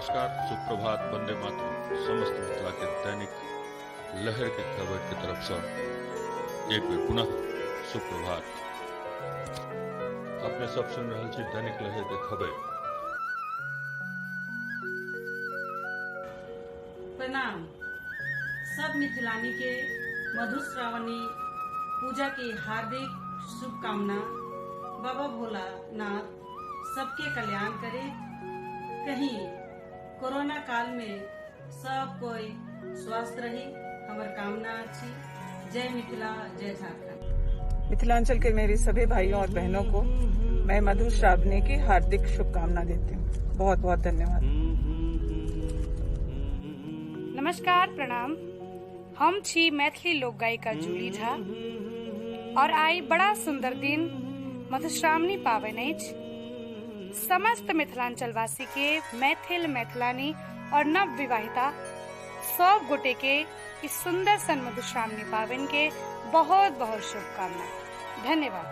नमस्कार, सुप्रभात, वंदे मातरम। समस्त मिथिला के दैनिक लहर के खबर के तरफ से एक बेर पुनः सुप्रभात। अपने सब सुन रहल छी दैनिक लहर के खबर। प्रणाम। सब मिथिलानी के मधुश्रावणी पूजा के हार्दिक शुभकामना। बाबा भोलानाथ सबके कल्याण करे। कहीं कोरोना काल में सब कोई स्वस्थ रही, हमर कामना अछि। जय मिथिला, जय झारखंड। मिथिलांचल के मेरे सभी भाइयों और बहनों को मैं मधुश्रावणी की हार्दिक शुभकामना देती हूँ। बहुत बहुत धन्यवाद। नमस्कार, प्रणाम। हम छी मैथिली लोक गायिका जूली झा और आई बड़ा सुंदर दिन मधुश्रावणी पावन अछि। समस्त मिथिलांचल वासी के, मैथिल मैथिलानी और नव विवाहिता सब गोटे के इस सुंदर सन मधुश्रावणी पावन के बहुत बहुत शुभकामना। धन्यवाद।